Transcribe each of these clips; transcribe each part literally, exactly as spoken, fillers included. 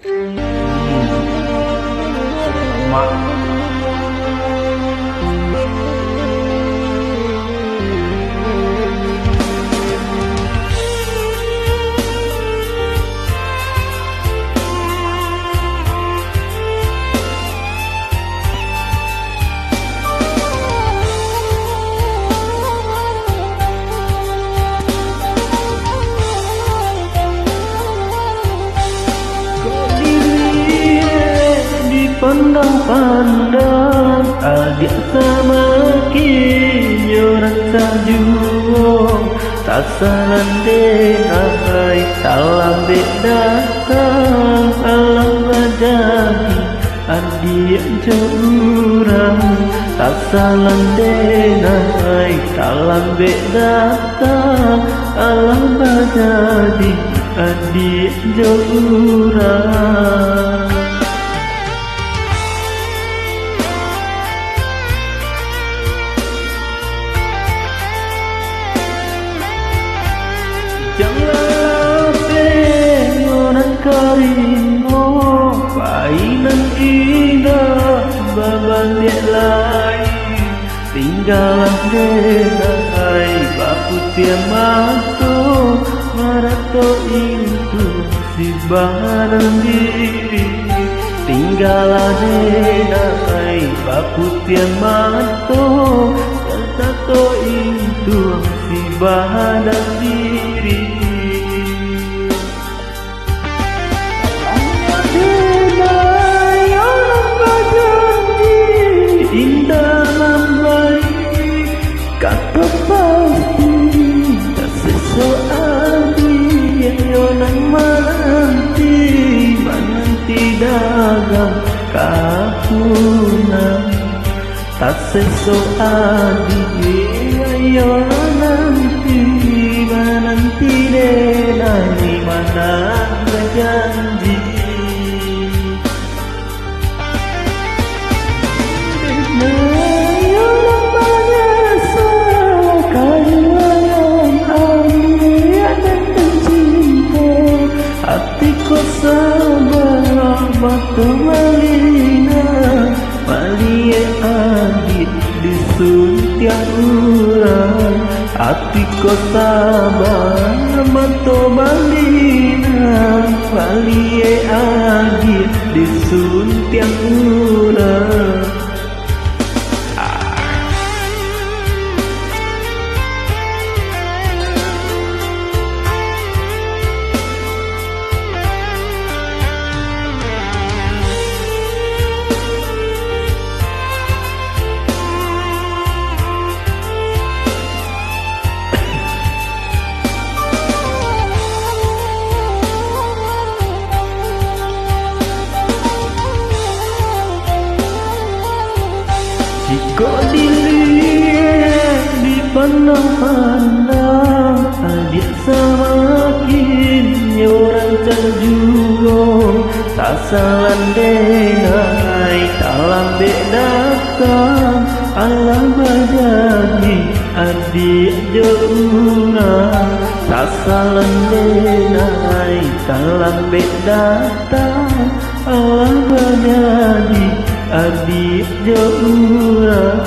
Mak. Kok diliek dipandang-pandang, adiak samakin nyo rancak juo. Tasalandai talambek datang, alah bajadi adiak jo urang. Tasalandai talambek datang, alah bajadi adiak jo urang. Janlah lapeh nan karino, pai nan indak babaliak lai. Tinggalah denai baputiah mato, marato intuang si badan diri. Tinggalah denai baputiah mato, marato intuang si badan diri. Denai urang bajanji, indak mambari kato pasti. Taseso adiak yo nan mananti, mananti dagang kapunan. Taseso adiak yo nanti, mananti denai ma nan bajanji. Denai urang banyasa, kaduanyo adiak nan tacinto, ati ko saba mato balina. Maliek adiak disuntiang urang, ati ko saba mato balina. Maliek adiak disuntiang urang. Jikok diliek dipandang-pandang, adiak samakin nyo rancak juo. Tasalandai talambek datang, alah bajadi adiak jo urang. Tasalandai talambek datang, alah bajadi adiak jo urang.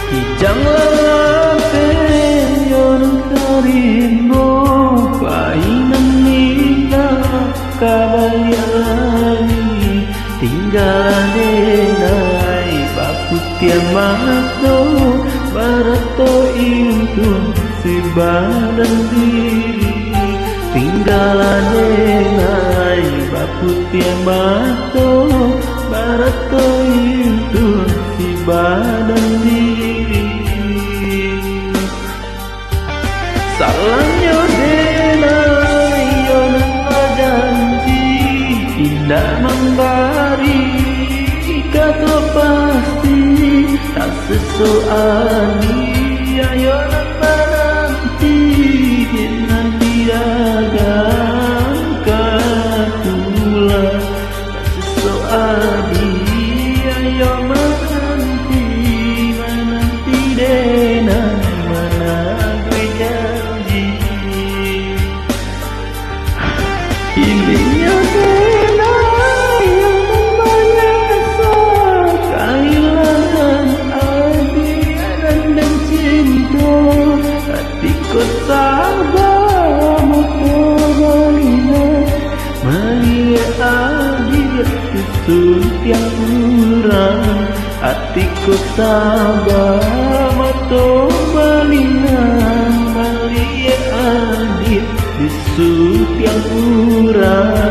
Kijang lapeh yo nan karino, pai nan indak ka baliak lai. Tinggalah denai baputiah mato, marato intuang si badan diri. Tinggalah denai baputiah mato, marato intuang si badan diri. Salahnyo denai yo nan bajanji, indak mambari kato pasti. Taseso adiak yo nan mananti, nan diagang ka pulang. Taseso adiak yo mananti, Sutiang urang, ati ko saba, mato balinang maliek adit di sutiang urang.